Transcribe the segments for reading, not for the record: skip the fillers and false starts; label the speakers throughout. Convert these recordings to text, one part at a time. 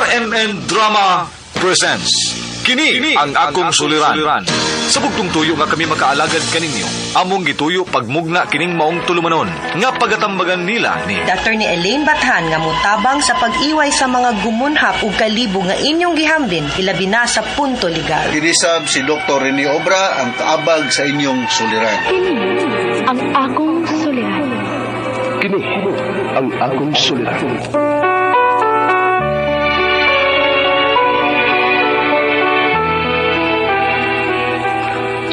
Speaker 1: RMN Drama presents Kini ang akong suliran. Sa bugtong tuyo nga kami makaalagad kaninyo, among gituyo pagmugna kining maong tulumanon nga pagatambagan nila ni
Speaker 2: Dr. ni Elaine Bathan nga motabang sa pag-iway sa mga gumunhap ug kalibo nga inyong gihambin ilabi na sa punto legal.
Speaker 3: Kinisab si Dr. Rene Obra ang kaabag sa inyong suliran.
Speaker 4: Kini ang akong suliran.
Speaker 5: Kini ang akong suliran.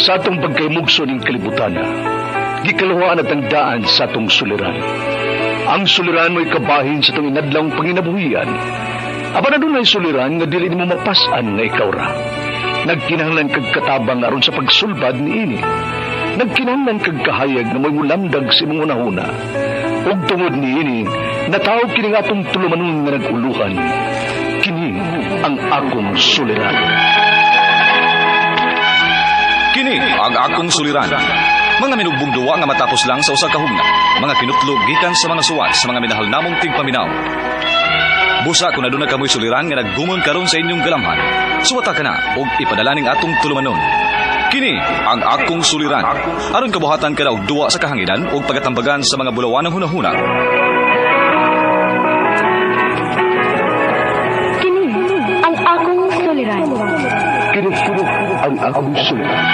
Speaker 5: Sa atong pagkaymugso ning kalibutan, gikaluhaan at ang daan sa atong suliran. Ang suliran mo'y kabahin sa atong inadlawng panginabuhian. Apan adunay suliran nga dili nimo mapas-an nga ikaw ra. Nagkinahanglan kag katabang aron sa pagsulbad niini. Nagkinahanglan kag kahayag nga mo'y mulamdag sa imong hunahuna. Ug tungod niini, natawag kini nga atong tulumanon nga nag-uluhan. Kini ang akong suliran.
Speaker 1: Kini ang akong suliran. Mga minugbong duwa nga matapos lang sa usa ka hugna. Mga kinutlog gikan sa mga suwat sa mga minahal namong tigpaminaw. Busa kung aduna kamoy suliran nga naggumon karon sa inyong galamhan. Suwata ka na ug ipadala ning atong tulumanon. Kini ang akong suliran. Aron kabuhatan ka na og duwa sa kahanginan ug pagatambagan sa mga bulawanang hunahuna.
Speaker 4: Kini ang akong suliran.
Speaker 5: Kini ang akong suliran.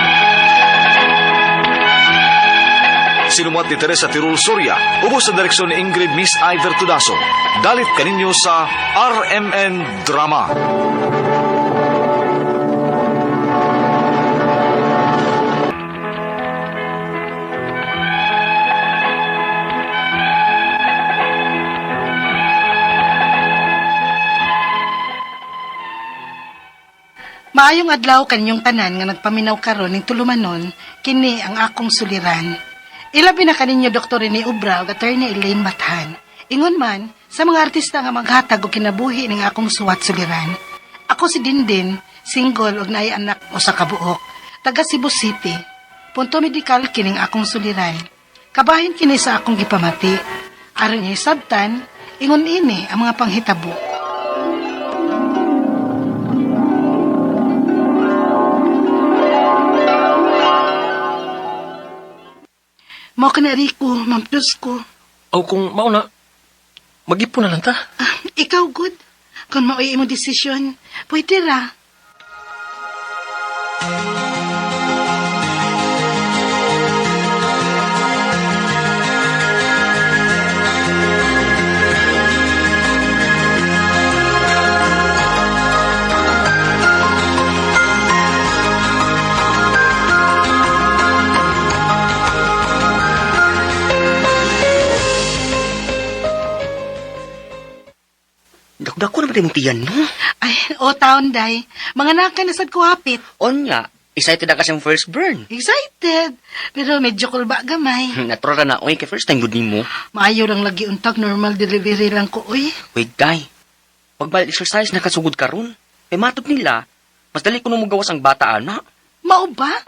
Speaker 1: Sinumuat ni Teresa Tirul Soria, ubos sa direksyon ni Ingrid Miss Iver Tudaso. Dalit kaninyo sa RMN Drama.
Speaker 6: Maayong adlaw kanyong tanan nga nagpaminaw karon ning tulumanon, kini ang akong suliran. Ilabi na kaninyo Dr. Rene Obra ug Attorney Elaine Bathan. Ingon man sa mga artista nga maghatag og kinabuhi ning akong suwat suliran. Ako si Dindin, single ug naay anak usa ka buok, taga Cebu City. Punto medikal kining akong suliran. Kabahin kini sa akong gipamati. Aron niya sabtan, ingon ini ang mga panghitabo. Mao ka na Rico, Ma'am Diyos ko.
Speaker 7: O kung mauna, mag-ipon na lang ta.
Speaker 6: Ah, ikaw, good. Kung maoy imong desisyon, pwede ra.
Speaker 8: Dako naman imong tiyan, no?
Speaker 6: Ay, o taon, day. Mga naka na sad ko hapit.
Speaker 8: Onya, excited na ka siyang first burn.
Speaker 6: Excited. Pero medyo kulba gamay.
Speaker 8: Natural na, oy, kay first time good nimo.
Speaker 6: Maayo lang lagi untag, normal delivery lang ko, uy.
Speaker 8: Wait, day. Pag bal exercise nakasugod karon. Kay matod nila, mas dali ko nung mugawas ang bata ana.
Speaker 6: Mao ba?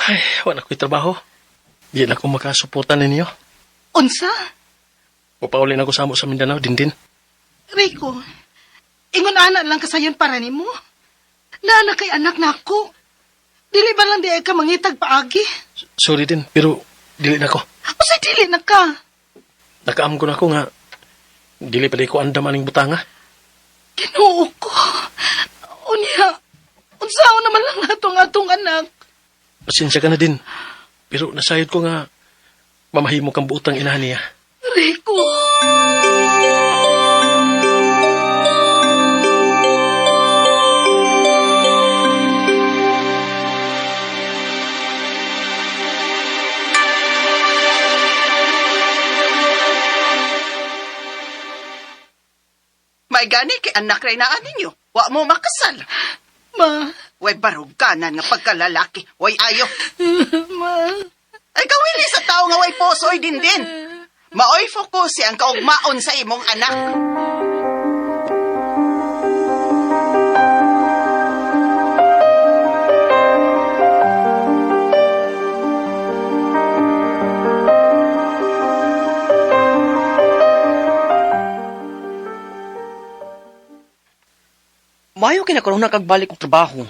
Speaker 7: Ay, wala ko'y trabaho. Di na ako makasuporta ninyo.
Speaker 6: Unsa?
Speaker 7: Papauli na ako sa amo sa Mindanao, Dindin.
Speaker 6: Rico, ingon ana lang kasayon para nimo. Naana kay anak nako. Dili ba lang di ay ka mangitag paagi?
Speaker 7: Sorry din, pero dili na ako.
Speaker 6: Usa dili na ka.
Speaker 7: Nakaamgo na ako nga, dili pa di ko andam aning butanga.
Speaker 6: Ginoo ko. Unya, unsaon naman lang nato ang atong anak.
Speaker 7: Pasensya ka na din. Pero nasayod ko nga, mamahimo kang buotang inahan niya.
Speaker 6: Rico.
Speaker 9: May gani kay anak ray naa ninyo. Wa mo makasal.
Speaker 6: Ma,
Speaker 9: Way baruganan nga pagkalalaki. Way ayo.
Speaker 6: ma.
Speaker 9: Ay kawili sa tao nga way poso oy dindin. Maoy focus ang kaugmaon sa imong anak.
Speaker 8: Mayo kay nakaroon na kagbalik og trabaho.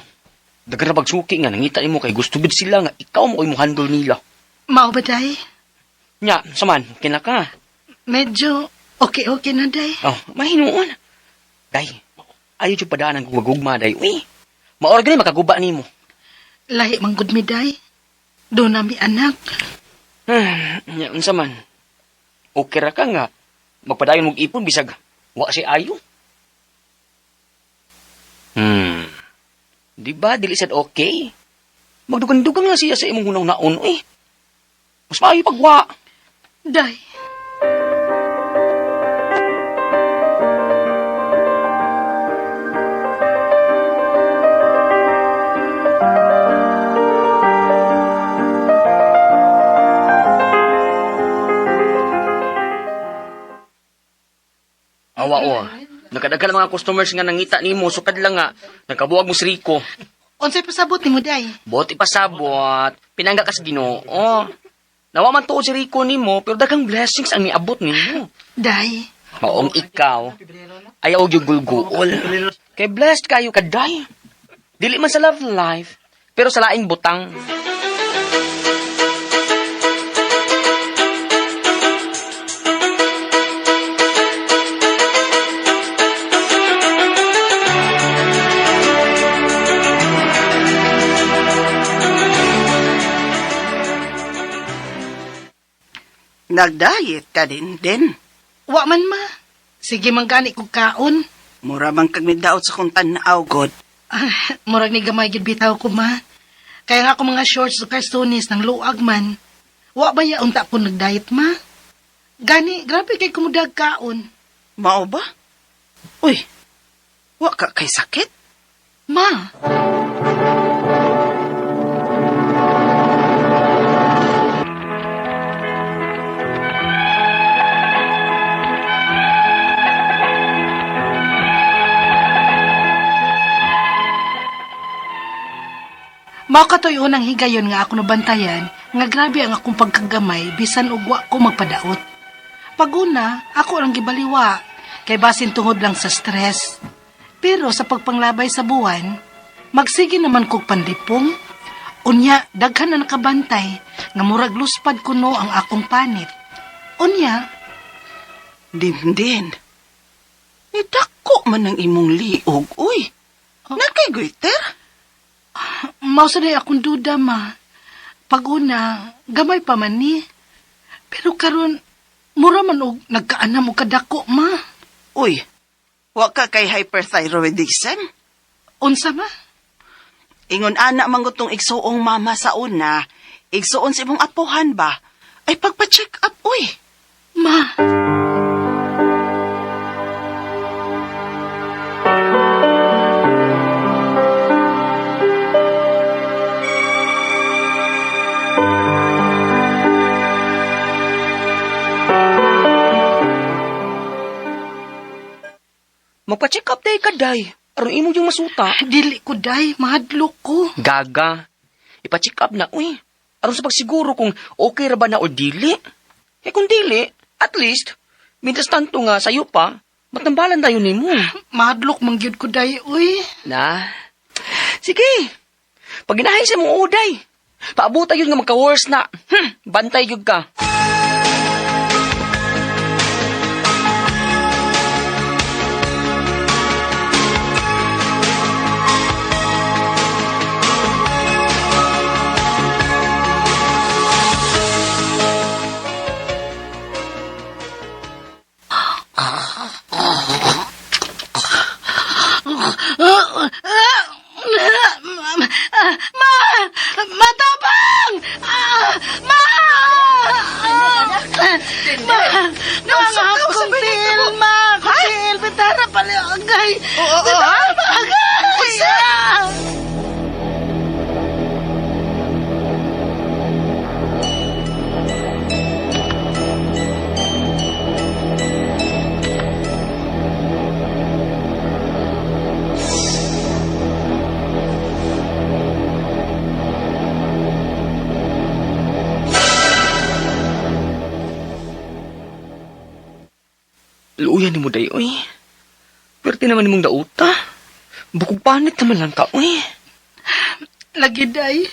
Speaker 8: Daghan ra bagsuki nga nangita nimo kay gusto gid sila nga ikaw mo mo handle nila.
Speaker 6: Mao ba, day?
Speaker 8: Nya, saman, kina ka.
Speaker 6: Medyo okay-okay na, day.
Speaker 8: Oh, mahinuon. Day, ayo jud padaan ang gugma day. Uy, maor gani makaguba nimo.
Speaker 6: Lahi man gud mi, day. Doon na mi anak.
Speaker 8: Nya, unsa man. Okay ra ka nga magpadayon mong ipon bisag wa si ayo. Hmm. Di ba dili sad okay? Magdugang-dugang na siya sa imong hunaw-naon eh. Mas maayo pagwa.
Speaker 6: Day.
Speaker 8: Awa o. Nakadaghan ang mga customers nga nangita nimo sukad lang nga nagkabuwag mo si Rico.
Speaker 6: Unsay pasabot nimo, day?
Speaker 8: Bot ipasabot, pinangga ka sa Ginoo. Nawa man tuod si Rico nimo pero daghang blessings ang niabot nimo.
Speaker 6: Day.
Speaker 8: Maong ikaw, ayaw og yung gulguol. Kay blessed kayo kaday. Dili man sa love life, pero sa laing butang.
Speaker 9: Nagdiet ka din din.
Speaker 6: Wa man, ma. Sige man gani kog kaon.
Speaker 9: Mura man kag midaot sa kong tan-aw god.
Speaker 6: Ah, murag ni gamay gid bitaw ko, ma. Kaya nga ako mga shorts o cartoonies ng luag man. Wa ba ya unta ko nag-diet, ma? Gani, grabe kay kumudag kaon.
Speaker 9: Mao ba? Uy, wa ka kay sakit?
Speaker 6: Ma, mao katoy unang higayon nga ako nabantayan nga grabe ang akong pagkagamay bisan og wa ko magpadaot. Paguna, ako ang gibaliwa kay basin tungod lang sa stress. Pero sa pagpanglabay sa buwan, magsige naman kog pandipong. Unya, daghan na nakabantay nga murag luspad kuno ang akong panit. Unya,
Speaker 9: Dindin. Nidako man ang imong liog, uy.
Speaker 6: Oh.
Speaker 9: Nakay goiter?
Speaker 6: Mao sa day akong duda, ma. Pag-una, gamay pa man ni. Pero karon mura man og nagkaanam og kadako, ma.
Speaker 9: Uy, wa ka kay hyperthyroidism?
Speaker 6: Unsa ma?
Speaker 9: Ingon ana man gud tong igsuong mama sa una, igsuon sa imong apuhan ba? Ay pagpa-check up, uy.
Speaker 6: Ma.
Speaker 8: Magpa-check up day ka day. Aron imo yung masuta.
Speaker 6: Dili ko day, mahadlok ko.
Speaker 8: Gaga. Ipa-check up na, uy. Aron sa pagsiguro kung okay ra ba na o dili. Eh kung dili, at least, mintas tanto nga sayo pa, matambalan tayo nimo.
Speaker 6: Mahadlok man gyud ko day, uy.
Speaker 8: Na. Sige. Pag ginahay sa mong uday, paabuta yun nga magka-worse na. Bantay yun ka.
Speaker 6: Ma! Matabang! Ah! Ma! Ma! Ma! Akong til, ma! Akong til! Bitara pala!
Speaker 8: Kaluya ni mo, day, uy. Pwerte naman nimong dauta. Bukog panit naman lang ka, uy.
Speaker 6: Lagi, day.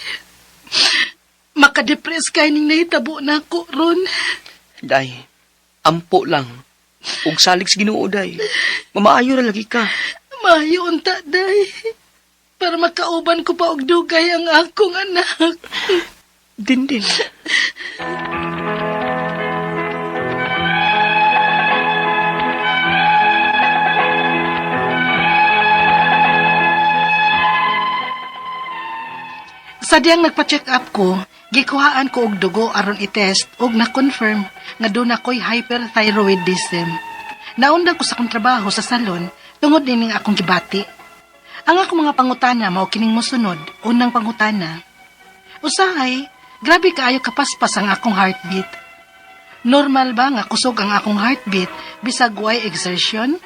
Speaker 6: Makadepress kay ning nahitabo na ako ron.
Speaker 8: Day, ampo lang. Ug salig sa Ginoo, day. Mamaayo ra lagi ka.
Speaker 6: Maayo unta, day. Para makauban ko pa og dugay ang akong anak.
Speaker 8: Dindin.
Speaker 6: Sa diyang nagpa-check up ko, gikuhaan ko og dugo aron i-test og na-confirm nga doon ako'y hyperthyroidism. Naundang ko sa akong trabaho sa salon tungod nining akong gibati. Ang akong mga pangutana mao kining mosunod, unang pangutana. Usahay, grabe kaayo kapaspas ang akong heartbeat. Normal ba nga kusog ang akong heartbeat bisag way exertion?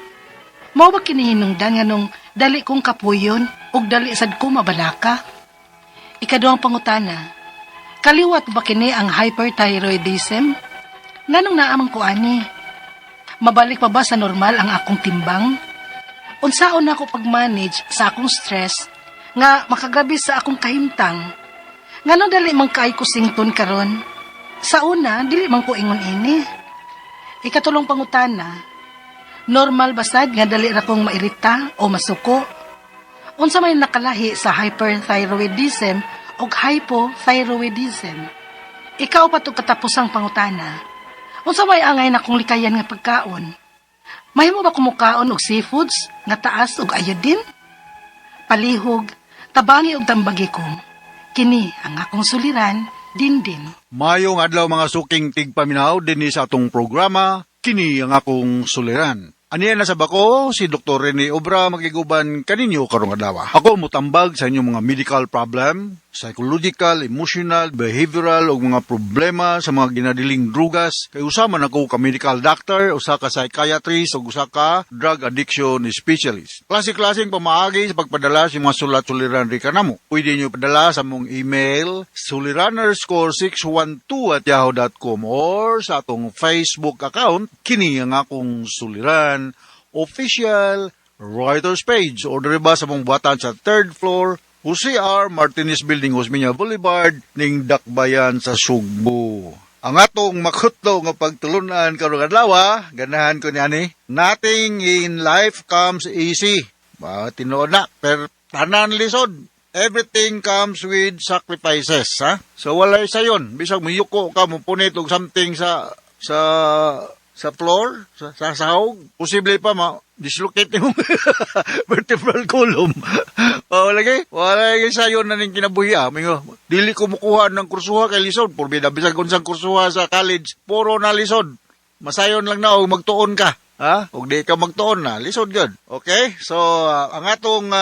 Speaker 6: Mao ba kinihinungdan nga nung dali kong kapuyon ug dali sad ko mabalaka? Ikaduhang pangutana, kaliwat ba kini ang hyperthyroidism? Nganong naamang ko ani? Mabalik pa ba sa normal ang akong timbang? Unsaon ako pag-manage sa akong stress nga makagabi sa akong kahimtang? Nganong dali man kay ko sington karon? Sa una, dili man ko ingon ini. Ikatulong pangutana, normal ba sad nga dali ra kong mairita o masuko? Unsa may nakalahi sa hyperthyroidism ug hypothyroidism? Ikaw pa tug katapusang pangutana. Unsa may angay na kong likayan nga pagkaon? Mahimo ba kumukaon og seafoods nga taas og iodine? Palihog, tabangi og tambagi ko. Kini ang akong suliran, Dindin.
Speaker 3: Mayong adlaw mga suking tigpaminaw dinhi sa atong programa, kini ang akong suliran. Aniya na sa bako, si Dr. Rene Obra makiguban kaninyo karong adlaw. Ako mutambag sa inyong mga medical problem, psychological, emotional, behavioral ug mga problema sa mga ginadiling drugas. Kay usa man ako ka medical doctor, usa ka psychiatrist ug usa ka drug addiction specialist. Klase-klaseng pamaagi sa pagpadala sa mga sulat suliran ri kanamo. Pwede niyo padala sa mong email suliran_612@yahoo.com or sa atong Facebook account kini ang akong suliran official writers page or diri ba sa mong buhatan sa third floor Jose R. Martinez Building, Osmeña Boulevard, ning Dakbayan sa Sugbo. Ang atong makutlo nga pagtulunan karong adlaw, ganahan ko niani, nothing in life comes easy. Ba, tinuod na, pero tanan lisod. Everything comes with sacrifices, ha? So walay sayon, bisag muyuko ka mo punit og something sa floor, sa sahog, posible pa ma dislocate yung vertebral column. O, lagi, wala lagi sayon na ning kinabuhi, ah. Mingo, dili ko mukuha ng kursuha kay lisod. Purbida, bisag unsang kursuha sa college, puro na lisod. Masayon lang na og magtuon ka. Ha? Og di ka magtuon na, lisod yun. Okay? So, ang atong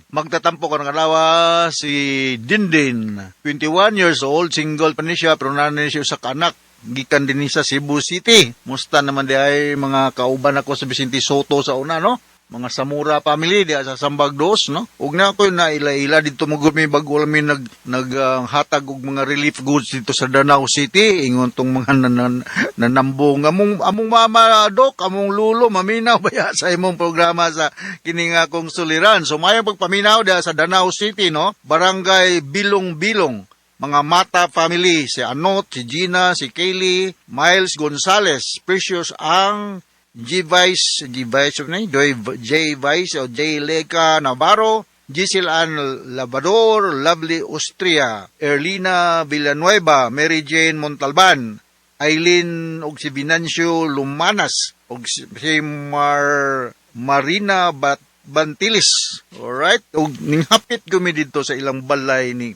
Speaker 3: magtatampo karong adlaw si Dindin. 21 years old, single pa ni siya, pero naa ni siya sa anak. Gikan din ni sa Cebu City. Musta naman di ay mga kauban ako sa Vicente Soto sa una, no? Mga Samura family diha sa Sambag Dos, no? Ug na ko na ila-ila dito mo gud mi bago mi nag naghatag og mga relief goods dito sa Danao City. Ingon tong mga nanambong among mama dok, among lulo maminaw baya sa imong programa sa kini nga akong suliran. So mayong pagpaminaw diha sa Danao City, no? Barangay Bilong-Bilong. Mga Mata family, si Anot, si Gina, si Kaylee, Miles Gonzales, Precious Ang, G. Vice, G. Vice, ano yun? Joy, J. Vice, o J. Leca Navarro, Giselle Ann Labador, Lovely Austria, Erlina Villanueva, Mary Jane Montalban, Eileen og si Venancio Lumanas, og si Marina Bantilis. Alright? Og ninghapit gumi dito sa ilang balay ni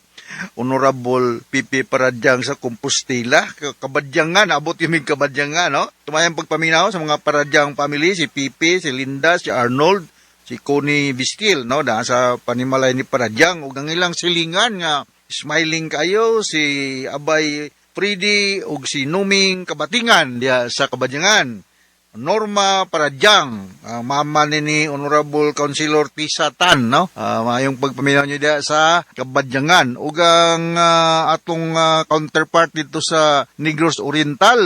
Speaker 3: Honorable Pipi Paradyang sa Compostela. Kabadyangan, abot yung may kabadyangan, no? Tumayang pagpaminaw sa mga Paradyang family, si Pipi, si Linda, si Arnold, si Connie Vistil, no? Da, sa panimalay ni Paradyang. Ug ang ilang silingan nga, smiling kayo, si Abay Fridi, ug si Numing Kabatingan, diya sa Kabadyangan. Norma Paradyang, mama ni Honorable Councilor Tisa Tan, no? Mayong pagpaminaw niyo diya sa Kabadyangan. Ug ang atong counterpart dito sa Negros Oriental,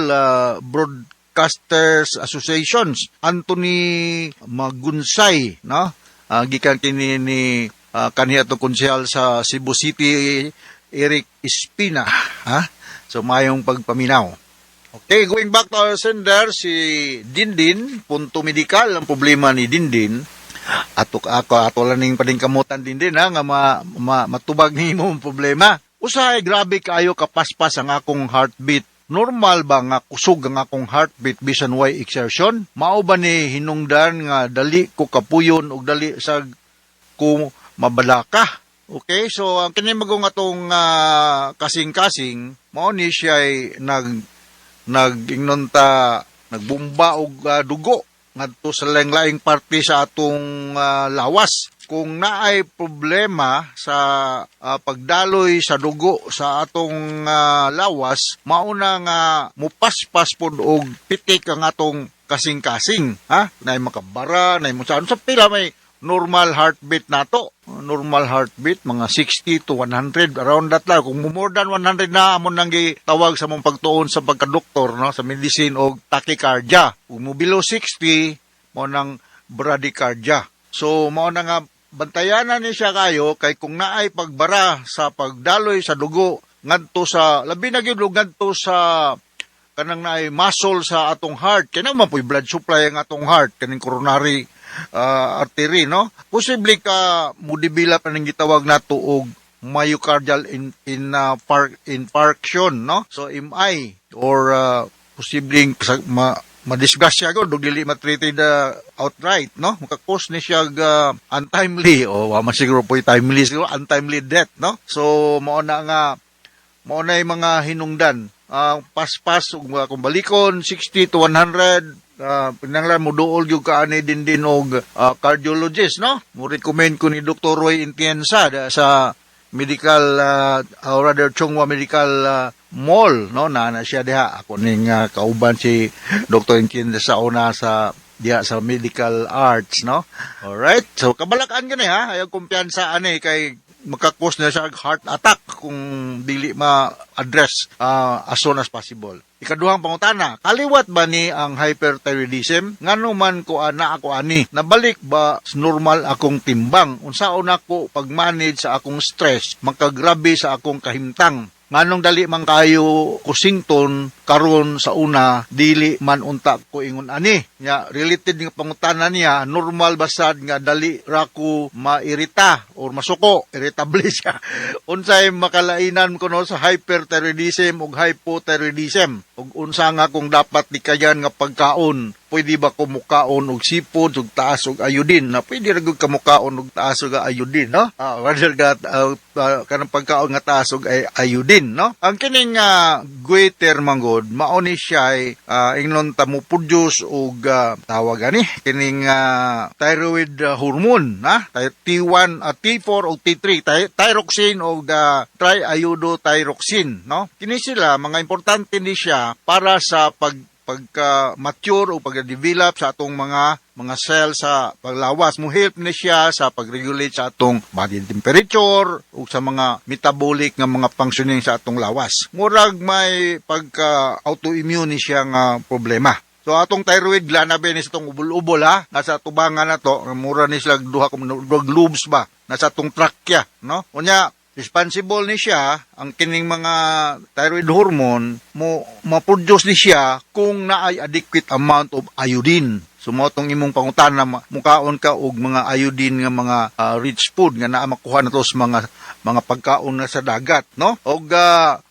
Speaker 3: broadcast Broadcasters Associations, Anthony Magunsay, no? Gikan kini ni kanhi atong konsehal sa Cebu City, Eric Espina, ha? So mayong pagpaminaw. Okay, going back to our sender, si Dindin, punto medikal ang problema ni Dindin. Ato ako ato lang ning paningkamutan, Dindin, ha, nga ma matubag nimo ang problema. Usahay grabe kaayo kapaspas ang akong heartbeat. Normal ba nga kusog ang akong heartbeat bisan way exertion? Mao ba ni hinungdan nga dali ko kapuyon ug dali sa ko mabalaka? Okay, so ang kini magong atong kasing-kasing mao ni siya ay nag ingnon ta nagbumba og dugo ngadto sa laing-laing parte sa atong lawas. Kung naay problema sa pagdaloy sa dugo sa atong lawas, mauna nga mupaspas pod og pitik ang atong kasing-kasing, ha? Naay makabara, naay mo sa pila may normal heartbeat nato. Normal heartbeat mga 60 to 100, around that lang. Kung more than 100 na, amo nang gitawag sa mong pagtuon sa pagkadoktor, no, sa medicine og tachycardia. Kung mo below 60, mo nang bradycardia. So mao na nga bantayanan ni siya kayo kay kung naay pagbara sa pagdaloy sa dugo ngadto sa labi na gyud ngadto sa kanang naay muscle sa atong heart, kay naman po'y blood supply ang atong heart, kaning coronary artery, no? Posible ka mo develop aning gitawag nato og myocardial in infarction, no? So MI or posibleng madisgrasya gud ug dili matreated outright, no? Maka-cause ni siya untimely o wa man siguro po'y timely, siguro untimely death, no? So mao na yung mga hinungdan. Paspas ug kung balikon 60 to 100, pinanglan mo duol gyud ka ani din og cardiologist, no? Mo recommend ko ni Dr. Roy Intiensa sa medical or rather Chong Hua Medical Mall, no? Na siya diha. Ako ning kauban si Dr. Intiensa sa una sa diha sa medical arts, no? Alright, so kabalakan gani, ha. Ayaw kumpiyansa ani kay maka-cause na siya og heart attack kung dili ma-address as soon as possible. Ikaduhang pangutana, kaliwat ba ni ang hyperthyroidism? Ngano man ko ana ako ani? Nabalik ba sa normal akong timbang? Unsaon ako pag-manage sa akong stress? Makagrabe sa akong kahimtang? Nganong dali man kayo kusington karon, sa una dili man unta ko ingon ani? Nya related nga pangutana niya, normal ba sad nga dali ra ko mairita or masuko, irritable siya? Unsay makalainan kuno sa hyperthyroidism ug hypothyroidism, ug unsa nga kung dapat likayan nga pagkaon? Pwede ba ko mukaon og seafood ug taas og iodine? Na pwede ra gud ka mukaon og taas og iodine, no? Rather ga kanang pagkaon nga taas og iodine, no? Ang kining goiter manggod, mao ni siya ay ingnon ta mo produce og tawag ani kining thyroid hormone, ha? T1, T4 og T3, thyroxine og triiodothyroxine, no? Kini sila mga importante ni siya para sa pagka mature o pagka-develop sa atong mga cell sa paglawas. Mo help ni siya sa pag-regulate sa atong body temperature o sa mga metabolic nga mga functioning sa atong lawas. Murag may pagka autoimmune ni siya nga problema. So atong thyroid gland na ni sa atong ubol-ubol, ha, nasa tubangan na to, mura ni sila duha duha lobes ba, nasa atong trachea, no? Unya responsible ni siya ang kining mga thyroid hormone mo ma-produce ni siya kung naay adequate amount of iodine. So mao tong imong pangutana, mukaon ka og mga iodine nga mga rich food nga naa makuha na to sa mga pagkaon na sa dagat, no? Og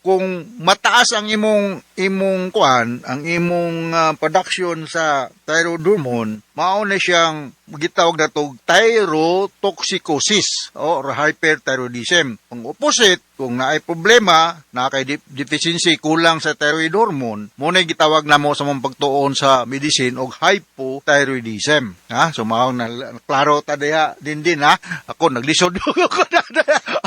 Speaker 3: kung mataas ang imong kuan, ang imong production sa thyroid hormone, mao na siyang gitawag na to thyrotoxicosis or hyperthyroidism. Ang opposite, kung naay problema, naa kay deficiency, kulang sa thyroid hormone, mo na gitawag namo sa mong pagtuon sa medicine og hypothyroidism. Ha? So mao na, klaro ta diha din din, ha. Ako naglisod ko na.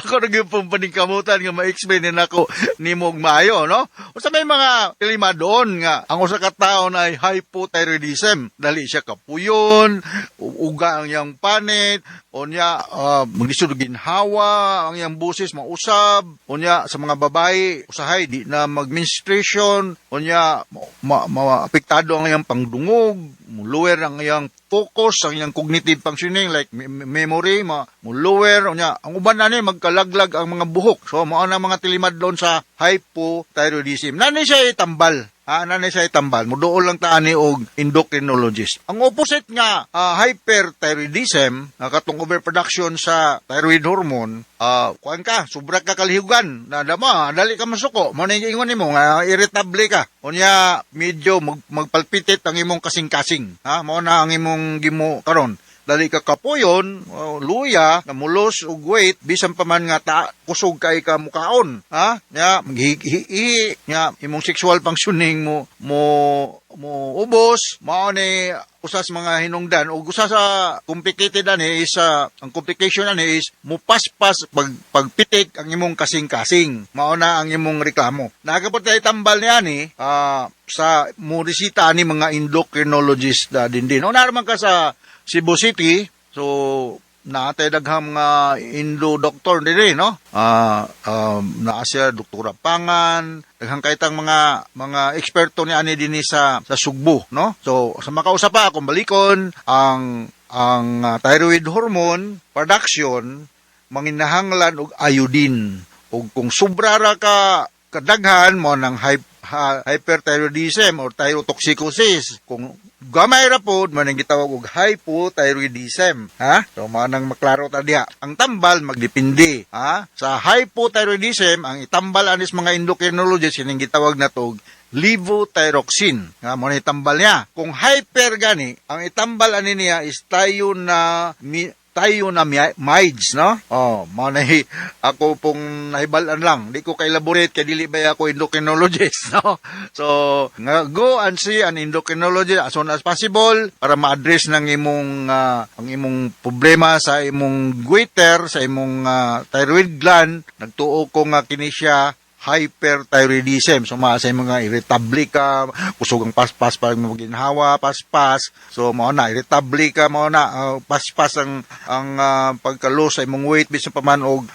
Speaker 3: Ako nagyud paningkamutan nga ma-explain din ako nimo og maayo, no? Usa may mga kilima doon nga ang usa ka tawo na ay hypothyroidism, dali siya kapuyon, uga ang iyang panit, Unya maglisod og ginhawa, ang iyang busis mausab. Unya sa mga babae, usahay di na mag-menstruation. Unya maapektado ang iyang pangdungog, lower ang iyang focus, ang iyang cognitive functioning like memory, mo lower. Unya ang uban ani magkalaglag ang mga buhok. So mao na mga tilimadlon sa hypothyroidism. Nani siya itambal. Ah, nani siya itambal. Muduol lang ta ani og endocrinologist. Ang opposite nga hyperthyroidism, nga katong overproduction sa thyroid hormone, kuan ka, sobra ka kalihugan. Na dama, dali ka masuko. Mo na ingon nimo nga irritable ka. Unya medyo magpalpitit ang imong kasing-kasing. Ha, mao na ang imong gimo karon. Dali ka kapuyon, oh, luya, namulos og weight, bisan pa man nga ta, kusog kay ka mukaon. Ha? Nya, maghihi, nya, imong sexual functioning mo, mo ubos, mao ni usa sa mga hinungdan ug usa sa complicated ani is ang complication ani is mupaspas pag pagpitik ang imong kasing-kasing. Mao na ang imong reklamo. Nagapot tayo tambal niya ni sa mo resita ani mga endocrinologist din din. O naman ka sa Cebu City, so naatay daghang mga Indo doctor diri, no? Naa siya Doktora Pangan, daghang kaytang mga eksperto ni ani dinhi sa Sugbo, no? So sa makausa pa akong balikon ang thyroid hormone production manginahanglan og iodine. Ug kung sobra ra ka kadaghan mo ng hyperthyroidism or thyrotoxicosis. Kung gamay ra pod man ang gitawag og hypothyroidism, ha? So mao nang maklaro ta diha. Ang tambal magdepende, ha? Sa hypothyroidism, ang itambal anis mga endocrinologist kining gitawag na og levothyroxine. Nga mo na itambal niya. Kung hyper gani, ang itambal ani niya is tayo na mides, no? Oh, mao na ako pong nahibal-an lang. Di ko ka-elaborate kay dili ba ako endocrinologist, no? So, nga, go and see an endocrinologist as soon as possible para ma-address ng imong ang imong problema sa imong goiter, sa imong thyroid gland. Nagtuo ko nga kini siya hyperthyroidism. So, mga sa mga irritable ka, kusog ang paspas para mo ginhawa, paspas. So, mao na, irritable ka, mao na, paspas ang pagka-lose sa imong weight, bisan pa man og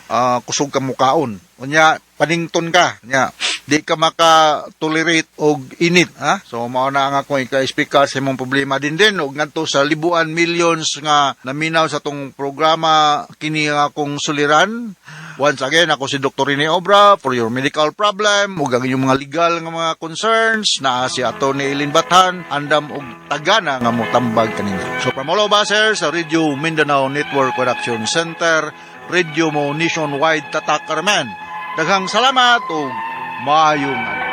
Speaker 3: kusog ka mukaon. Unya, panington ka. Unya, di ka maka-tolerate og init. Ha? So, mao na ang akong ika-speaker sa imong problema din din. Og ngadto sa libuan millions nga naminaw sa tong programa, kini ang akong suliran. Once again, ako si Dr. Rene Obra for your medical problem ug ang inyong mga legal nga mga concerns na si Atty. Eileen Bathan andam og tagana nga motambag kaninyo. So from all of us here sa Radio Mindanao Network Production Center, Radio Mo Nationwide, Tatak Carmen. Daghang salamat ug maayong adlaw.